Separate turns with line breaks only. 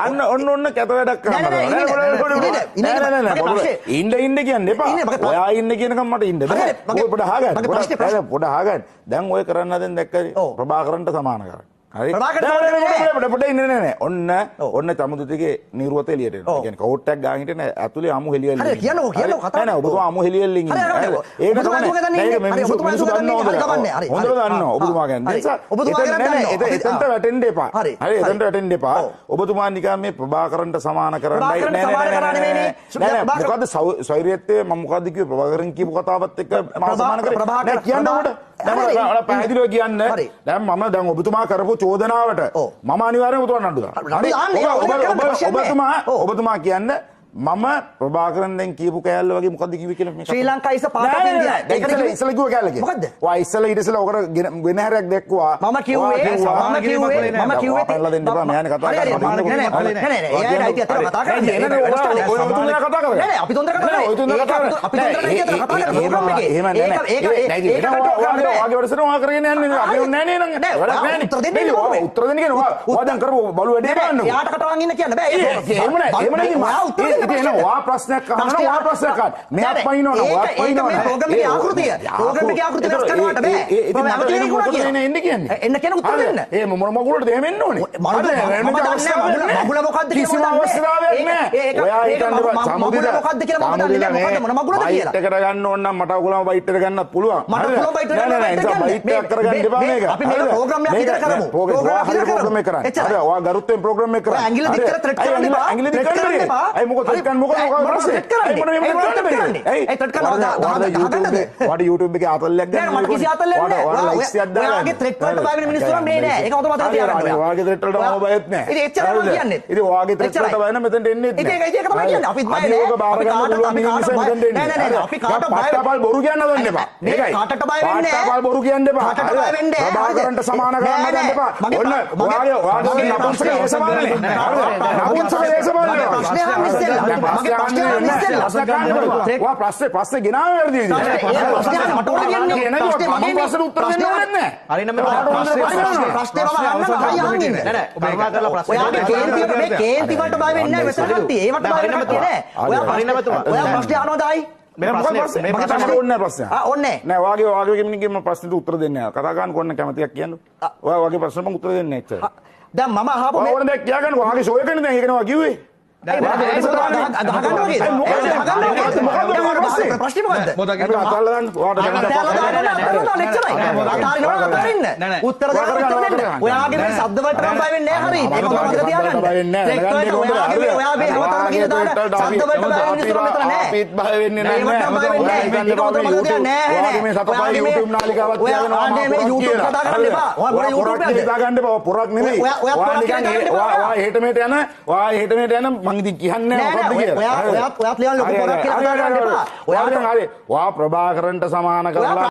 අන්න ඔන්න ඔන්න කැත වැඩක් කරන්න. නෑ නෑ නෑ ඉන්න ඉන්න කියන්න එපා. ඔයා ඉන්න කියනකම් මට ඉන්න බෑ. ඔය පොඩ අහගන්න. පොඩ අහගන්න. දැන් ඔය කරන්න හදන දැක්කද ප්‍රභාකරන්ට සමාන කරන්න. හරි. පොඩ පොඩ ඉන්න නෑ නෑ. ඔන්න ඔන්න චමුදුතිගේ නිරුවත එළියට එනවා. ඒ කියන්නේ කෝට් එකක් ගාන හිටියේ නෑ. ඇතුලේ අමු හෙලියල්ල.
හරි කියන්නකෝ කියන්නකෝ කතා.
නෑ නෑ ඔබතුමා අමු හෙලියල්ලින් ඉන්නේ. ඒක තමයි. මේ මිනිස්සු දන්නවා හොඳට. හොඳට දන්නවා ඔබතුමා ගැන. ඒ නිසා
ඔබතුමා ගැන දන්නවා.
එතනට වැටෙන්න එපා. හරි එතනට වැටෙන්න එපා. ඔබතුමා නිකන් මේ ප්‍රභාකරන්ට සමාන කරන්නයි
නෑ නෑ නෑ
නෑ. මොකද්ද සොයුරියත්තේ මම මොකද්ද කිව්වේ ප්‍රභාකරන් කියපු කතාවත් එක්ක මම සමාන කරේ නෑ කියන්න ඔබට. දැන් මට පැහැදිලිව කියන්න. දැන් මම දැන් ඔබතුමා කරපු චෝදනාවට මම අනිවාර්යයෙන්ම ඔබතුමා නඩු දානවා. ඔබතුමා කියන්න මම ප්‍රභාකරන් දැන් කියපු කෑල්ල වගේ මොකද්ද කිව්වේ කියලා මේ
ශ්‍රී ලංකා ඉස පාට ඔෆ් ඉන්දියා.
ඒක ඉස්සෙල්ලා කිව්ව කෑල්ල කියලා.
මොකද්ද?
ඔයා ඉස්සෙල්ලා ඊට ඉස්සෙල්ලා ඔකට වෙන හැරයක් දැක්කුවා.
මම කිව්වේ මම කිව්වේ මම කිව්වේ
පැනලා දෙන්න එපා. මෙයානේ කතා කරන්නේ.
නෑ නෑ නෑ නෑ එයාට අයිතිය අතර කතා කරන්නේ.
ඔය ඔය තුන් දෙනා කතා කරන්නේ.
නෑ නෑ අපි තුන් දෙනා කතා කරන්නේ.
ඔය තුන් දෙනා කතා කරන්නේ.
අපි තුන් දෙනා කතා කරන්නේ ප්‍රෝග්‍රෑම් එකේ.
එහෙම නෑ නෑ.
ඒක ඒක
ඔයාගේ වැඩසටහන ඔයා කරගෙන යන්නේ නේ. අපි උන්නේ නෑ නේ නං.
වැඩක් නෑ නේ. උත්තර දෙන්න
නේ. උත්තර දෙන්න කියන්නේ ඔයා ඔයා දැන් කරපු බලු වැඩේ බලන්නකෝ.
එයාට කටවන් ඉන්න කියන්න බෑ.
එහෙම නෑ. එහෙම නෑ.
ඔයා උත්තර දෙන්න.
ඉතින් එන ඔයා ප්‍රශ්නයක් අහනවා ඔයා ප්‍රශ්නයක් අහන්න. මෙයාත් පයින්නවනේ ඔයාත්
ඒක
පයින්නවනේ.
මේ ප්‍රෝග්‍රෑම් එකේ ආකෘතිය. ප්‍රෝග්‍රෑම් එකේ ආකෘතිය වෙනස් කරනවට බෑ.
ඉතින් මට වෙන මොකටද එන්නේ එන්නේ කියන්නේ?
එන්න කියන උත්තර දෙන්න.
ඒ මොන මගුලටද එහෙම එන්න ඕනේ?
මම දන්නේ මගුල මොකද්ද කියලා
කිසිම අවශ්‍යතාවයක් නෑ. ඔයා හිතන්න බෑ
මගුල මොකද්ද කියලා මම දන්නේ නෑ. මොකද්ද මොන මගුලද කියලා.
බයිට් එකට ගන්න ඕන නම් මට ඔයගොල්ලෝ බයිට් එකට ගන්නත් පුළුවන්.
මට පුළුවන් බයිට් එකට
ගන්න. නෑ නෑ බයිට් එකක් කරගන්න එපා මේක.
අපි මේක ප්‍රෝග්‍රෑම් එකක් විතර කරමු.
ප්‍රෝග්‍රෑම් එකක් කරමු. එච්චරයි. ඔයා ගරුත්වයෙන් ප්‍රෝග්‍රෑම් එක කරන්න.
ඇඟිල්ල දික් කරලා ත්‍රෙට් කරන්න එපා.
ඇඟිල්ල දික් කරන්න එපා. ඇයි මොකද ත්‍රෙට් කරන්නේ මොකද මොකද ප්‍රශ්නේ?
ඇයි මොන මේ කරන්නේ? ඇයි ත්‍රෙට් කරනවා ගහගන්නද?
ඔයාට YouTube එකේ ආතල්ලයක් ගන්න.
නෑ මට කිසි ආතල්ලයක් නෑ.
ඔයාට ලයික්ස් එකක් දාගන්න.
ඔයාගේ ත්‍රෙට් වලට බය වෙන මිනිස්සු නම් මේ නෑ. ඒක හොඳ මතක තියාගන්න ඔයා.
ඔයාගේ ත්‍රෙට් වලට මම බයත් නෑ.
ඉතින් එච්චරයි මම කියන්නේ.
ඉතින් ඔයාගේ ත්‍රෙට් වලට බය නම් මෙතනට එන්නෙත් නෑ.
ඉතින් ඒක තමයි කියන්නේ. අපිත් බය නෑ.
අපි කාටවත් අපි කාටවත්
නෑ නෑ නෑ අපි කාටවත් බය
පට්ටපල් බොරු කියන්න හදන්න එපා. මේකයි.
කාටට බය වෙන්නේ නෑ.
පට්ටපල් බොරු කියන්න එපා.
කාටට බය වෙන්නේ නෑ.
ප්‍රභාකරන්ට සමාන කරන්න හදන්න එපා. ඔන්න ඔයාගේ ඔයාගේ නපුංසක දේශපාලනේ. නපුංසක දේශපාලනේ.
ප්‍රශ්නේ අහන්න ඉස්සෙල්ලා. මගේ ප්‍රශ්නේ අහන්න ඉස්සෙල්ලා.
ඔයා ප්‍රශ්නේ ප්‍රශ්නේ ගෙනාවේ වැරදි විදිහට.
ඒ ප්‍රශ්නේ අහන්න මට ඕනේ කියන්නේ.
ප්‍රශ්නේ මම ප්‍රශ්නෙට උත්තර දෙන්න ඕනෙත් නෑ.
හරි නම්
ප්‍රශ්නේ මම අහන්න හරි අහන් ඉන්නේ.
නෑ නෑ කරුණා කරලා ප්‍රශ්නේ.
ඔයාගේ කේන්ති මේ කේන්ති වලට බය වෙන්නේ නෑ මෙතන කට්ටිය. ඒවට බය වෙන්න කට්ටිය නෑ. ඔයා
හරි නමතුමා.
ඔයා ප්‍රශ්නේ අහනවද ආයි?
මේ ප්‍රශ්නේ මේ ප්‍රශ්නේ මට ඕනේ නෑ ප්‍රශ්නයක්.
ආ ඕනේ
නෑ. නෑ ඔයාගේ ඔයාගේ කෙනෙක්ගෙන් මම ප්‍රශ්නෙට උත්තර දෙන්නේ නෑ. කතා කරන්න කොන්න කැමතියක් කියන්න. ඔයා ඔයාගේ ප්‍රශ්න මම උත්තර දෙන්නේ නෑ එච්චර.
දැන් මම අහපු
මේ ඕන දෙයක් කියාගන්න ඔයාගේ ෂෝ එකනේ දැන් ඒකනේ ඔයා කිව්වේ.
ප්‍රශ්නේ මොකද්ද? උත්තර දෙන්න උත්තර දෙන්න. ඔයාගේ මේ ශබ්ද වලට නම් බය වෙන්නේ නෑ හරි. ඒක මතක තියාගන්න. ඔයාගේ ඔයා මේ හැමතැනම කියන දාන ශබ්ද වලට බය වෙන්න ඉස්සර මෙතන නෑ.
අපිත් බය වෙන්නේ නෑ.
ඒවට බය වෙන්නේ නෑ. ඒක හොඳට මතක තියාගන්න. නෑ නෑ.
ඔයාගේ මේ සතපයි YouTube නාලිකාවක් තියාගෙන
ඔයා මේ YouTube කතා කරන්න එපා. ඔයා මොන YouTube එකද?
හිතා ගන්න එපා. පොරක් නෙමෙයි.
ඔයා පොරක් කියලා හිතා ගන්න එපා.
ඔයා එහෙට මෙහෙට යන ඔයා එහෙට මෙහෙට යන මං ඉතින් කියන්නේ නෑ මොකද්ද කියලා.
ඔයා ඔයාත් ඔයාත් ලියන ලොකු පොරක් කියලා කතා කරන්න එපා.
ඔයා හරි. ඔයා ප්‍රභාකරන්ට සමාන කරලා